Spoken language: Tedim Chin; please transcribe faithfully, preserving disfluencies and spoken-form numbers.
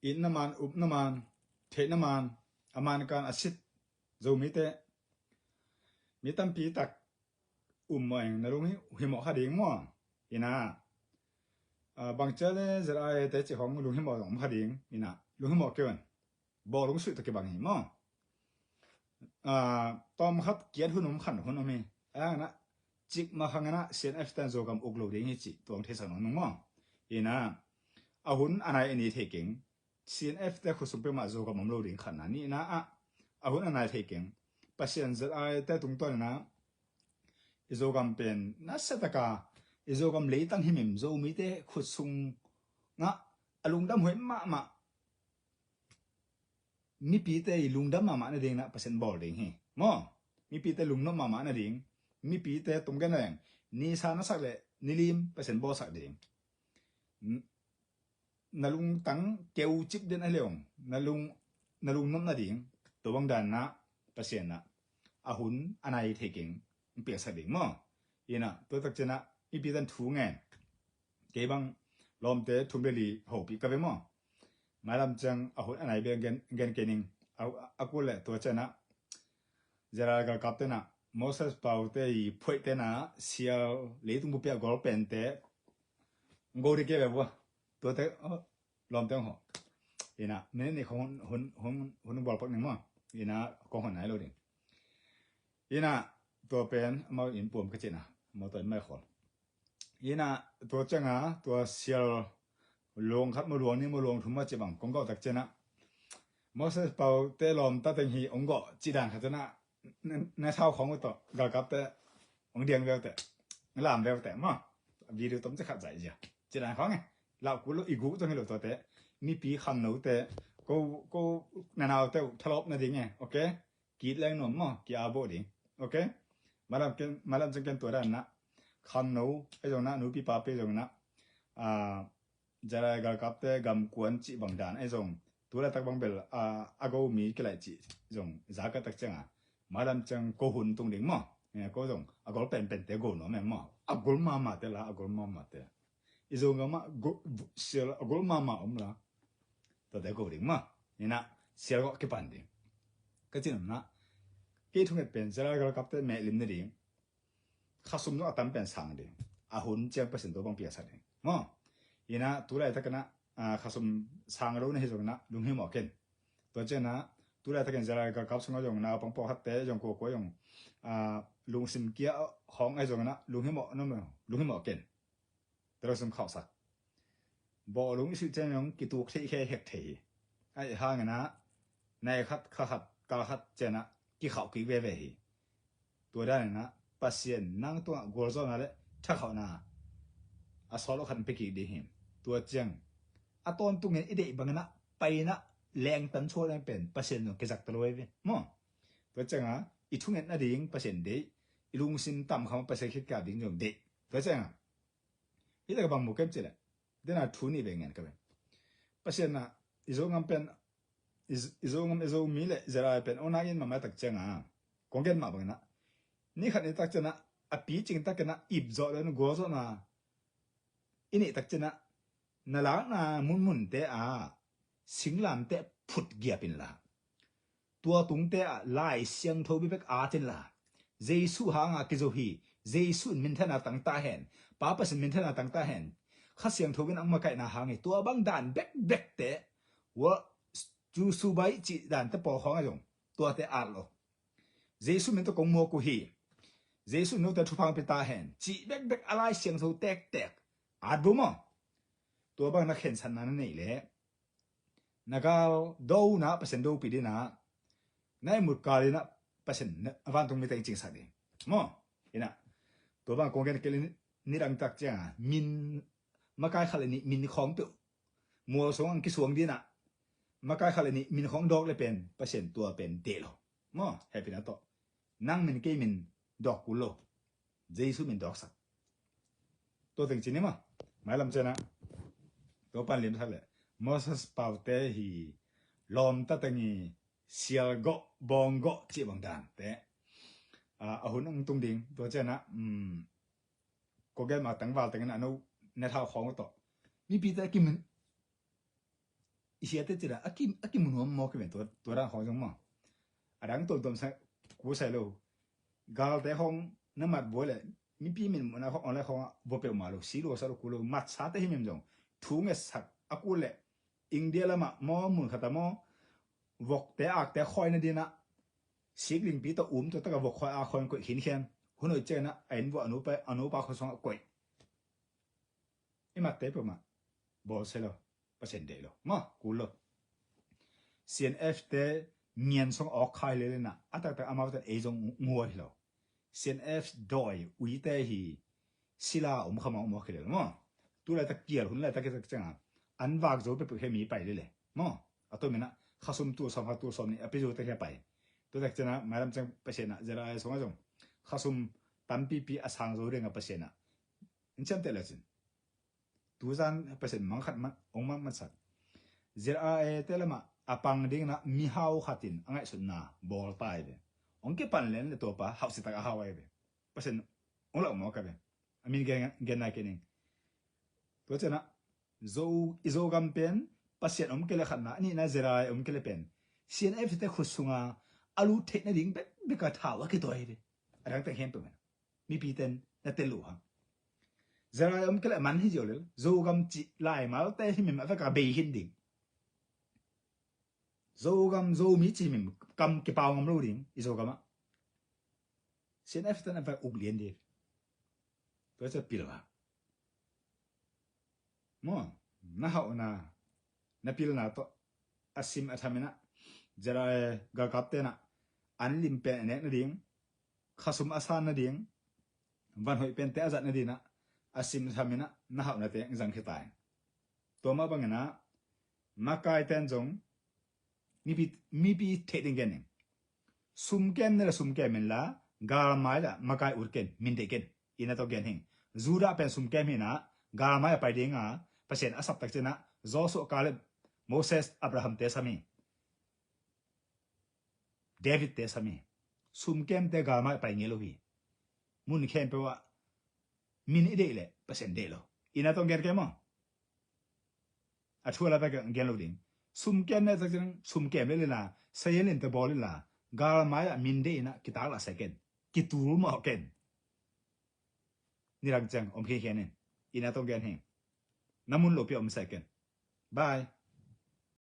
itna man, upna man, theihna man, a man kan a sit Zomite mi tampi tak um mawh eng, na lung hi, hi mawh kha ding maw? Ina, ah, bangcia le Z I A te cih khong lung hi mawh zong om kha ding. Ina, lung hi mawh kei un. Bawlung suih tawh kibang hi maw? Ah, tawm khat kiat hun om, khan hun om hi. A ina, cikmah khang ina C N F ten Zogam uk lo ding hi cih tuang theisak nung maw? Ina, a hun a nai a ni thei keng. C N F te khutsung peuhmah Zogam om lo ding khatna. Nihna ah, a hun a nai thei keng. Pasian Z I A te tungtawn ina i Zogam pen nasia taka i Zogam leitang himhim Zomite khutsung ngah a lungdam huai mahmah mipite i lungdam mahmah nading ina Pasian bawl ding hi maw? Mipite lungnop mahmah nading, mipite tunggen leng nisa nasak le nilim Pasian bawlsak ding. Na lungtang keu cip den a leong, na lung, na lungnop nading, tua bang dan ina Pasian ina a hun a nai thei keng piaksak ding maw? Ina, tua tak ciang ina i pi tan thu ngen. Kei bang lawmte thum le li hopih ka ve maw? Mailam ciang a hun a nai bek gen, gen kei ning. A, a kul le tua ciang ina Zara galkap te ina Moses Pau te i phuaih te ina sial leitung bupi a gol pen te go ding kei ve vua. Tua te, oh, lawmte hong hawh. Ina, minute nih khong hun, hun, hun, hun bawlpak ning maw? Ina, kong hon nai lo ding. Ina, tua pen amau in puam ka cihna, amau tua in mai khol. Ina, tua ciang a, tua sial luang khat maw, luang nih maw, luang thum maw cih bang kong gawh tak ciang ina Moses Pau te lawmta teng hi hong gawh cih dan khat ciang ina, na, na thau khong uh tawh galkap te hong diang veu te, hong lam veu te maw? Video tom ci khat zai zia. Cih dan khong e. Lau kul lo, i guk zong hi lo tua te. Mipi khangno te, ko, ko na nau te uh thalawp nading e. Ok? Kit leng nuam maw, ki-a bawh ding. Ok? Malam ken, malam ciang ken tua dan ina khangno ahi zong ina, nupi papi ahi zong ina, ah, Zara galkap te gamkuan cih bang dan ahi zong, tu laitak bang bel, ah, a go mi kilaih cih zong za ka tak ciang a, malam ciang ko hun tung ding maw? Eh, ko zong a gol penpen te go nuam e maw? A gol mahmah te la, a gol mahmah te. I Zogam ah go, sial a gol mahmah om la. Tua te go ding maw? Ina, sial gawh kipan ding. Ka cih nuam ina, kei thunget pen Zara galkap te mehlim nading, khasum zong a tam pen sang ding. A hun ciang Pasian tua bang piaksak ding maw? Ina, tu laitak ina, ah, khasum sang lo na hi zong ina lunghimawh ken. Tua ciang ina, tu laitakin Zara galkap sungah zong naupang pawlkhatte zong, kuakua zong, ah, lungsim kia khawng ahi zong ina lunghimawh, lunghimawh ken. Tua lungsim khauhsak. Bawlung i suih ciang zong kituk theih khe hek thei hi. Ahih hang ina, nai khat, kha khat, kal khat ciang ina kikhauh kik veve hi. Tua dan ina Pasian nang tungah gualzawhna le thakhauhna a sawt lo khat pia kik ding hi. Tua ciang a tawntungin i deih bang ina pai ina lengtan suak leng pen Pasian zong kizakta lo hi ve maw? Tua ciang a i thunget nading Pasian deih, i lungsim tamkham Pasian khit kap ding zong deih. Tua ciang a hih leh ka bang mu kem cih leh, den a thu nih ve ngen ka ve. Pasian ina i Zogam pen, i, i Zogam, i Zomi le Zara pen awna in mahmah tak ciang a, kong gen mah bang ina, ni khat ni tak ciang a, a picing tak ina ip zawh le na gualzawh na i neih tak ciang a, na lakna munmun te ah singlamteh phut giap inla, tua tungte ah Lai Siangtho bekbek at inla, Jesu hanga kizo hi, Jesu in minthanna tang ta hen, Pa Pasian minthanna tang ta hen, Kha Siangtho in ang makaihna hang hi, tua bang dan bekbekte, wa, cu subai cih dante pawl khawng a zong tuate at lo. Jesu min tawh kong muak uh hi, Jesu in note thupha pia ta hen cih bekbek a Lai Siangtho tektek at bu maw? Tua bang na khensanna na neih leh na gal dona Pasian dopi dina, na ihmut kal ina Pasian a vantung mite i cingsak ding maw? Ina, tua bang kong gen kei le ni dang tak cianga min makai khat le nih min khawng peuh mual sung ang kisuang dina, makai khat le nih min khawng dawk le pen Pasian tua pen deh lo maw? Hehpihna tawh nang min kei min dawk kul lo. Jesu min dawksak. Tua teng ci ni maw? Mailam ciang a tua pan limsak le Moses Paute hi lawmta teng i sial gawh, bawng gawh cih bang dante, ah, a hun ang tung ding. Tua ciang a, um, ko gen mah tangval teng in a no ne thau khawng tawh mipite kimin i siate cina a ki, a kimu nuam maw, kiven tua, tua dang khawng zong maw. A dang tuamtuam sa, ku sai lo. Galte khawng na mat buai le, mipi min mawhna khawng, online khawng a vua peuhmah lo, si lua sa lo, ku lo, matsate himhim zong thu ngetsak a kul le, India lamah maw, mun khat ah maw, vokte akte khawi nadinah, siklingpi tawh um, tua takah vok khawi, ak khawi koih khinkhian. Hun hoih ciangin ah a inn vuah a nupa, a nupa khawi sungah koih. I matte peuhmah bawl se lo, Pasian deih lo maw, kul lo. C N F te ngian sung awk khai lel inah, a taktak amau ten ei zong nguat hi lo. C N F dawi uite hi sila om kha mawkmawk hi lel maw. Tu laitak kial hun laitak, kitak ciangah an vak zo peuhpeuh hi, mi pai lel e maw. A tom inah khasum tul sawm khat, tul sawm nih a pi zo tak hi a pai. Tua tak ciangah mailam ciang Pasian ah, Z R A sungah zong khasum tampipi a sang zo dingah Pasian ah in ciamteh le cin. Tuzan Pasian mangkhat man, ong mangkhat sak. Z R A te lamah a pang dingin ah mihau khatin a ngaihsutna bawl ta hi ve. Ong kipan len le tuapa hauhsitak a hau ahi ve. Pasian ong lau mawk a ve. A min gen, gen nai kei ning. Tua cianah Zo, i Zogam pen Pasian om kei le khatna, a nihna Z R A om kei le pen C N F te khut sunga a lut theih nading bekbek a thau a kituai hi ve. A dangteng hen peuh men. Mipi ten na tel uh hang. Z R A om kei le man hi ziau lel. Zogam cih laimalte himhim a vek a bei hin ding. Zogam, Zomi cih himhim kam kipau ngam lo ding i Zogam ah. C N F ten a vek uk lian ding. Tua ciah pil va. Maw, na hauhna, na pilna tawh a sim a tham inah, Z R A galkap tenah an lim pen a nek nading, khasum a san nading, van hoih pente a zat nadinah a sim a tham inah na hauhna teng zang khia ta in. Tua mah banginah makai ten zong mipi, mipi theih ding gen ning. Sumkem ne la sumkem inla, galmai la makai ut ken, min deih ken. Ina tawh gen hing. Judah pen sumkem hinah, galmai a pai dinga, Pasian a saptak cinah, Joshua, Kaleb, Moses, Abraham te sam hi. David te sam hi. Sumkemte galmai a pai ngei lo hi. Mun khempeuh ah min i deih leh Pasian deih lo. Ina tawh gen ken maw. A thu a la pek gen lo ding. Sumkem ne tak ciang sumkem le lila, sayen linte bawl lila, galmai ah min deih inah kitak lah sai ken. Kitul mawh ken. Nidang ciang om khinkhian in. Ina tawh gen hing. Na mun lopi ah om sai ken. Bye.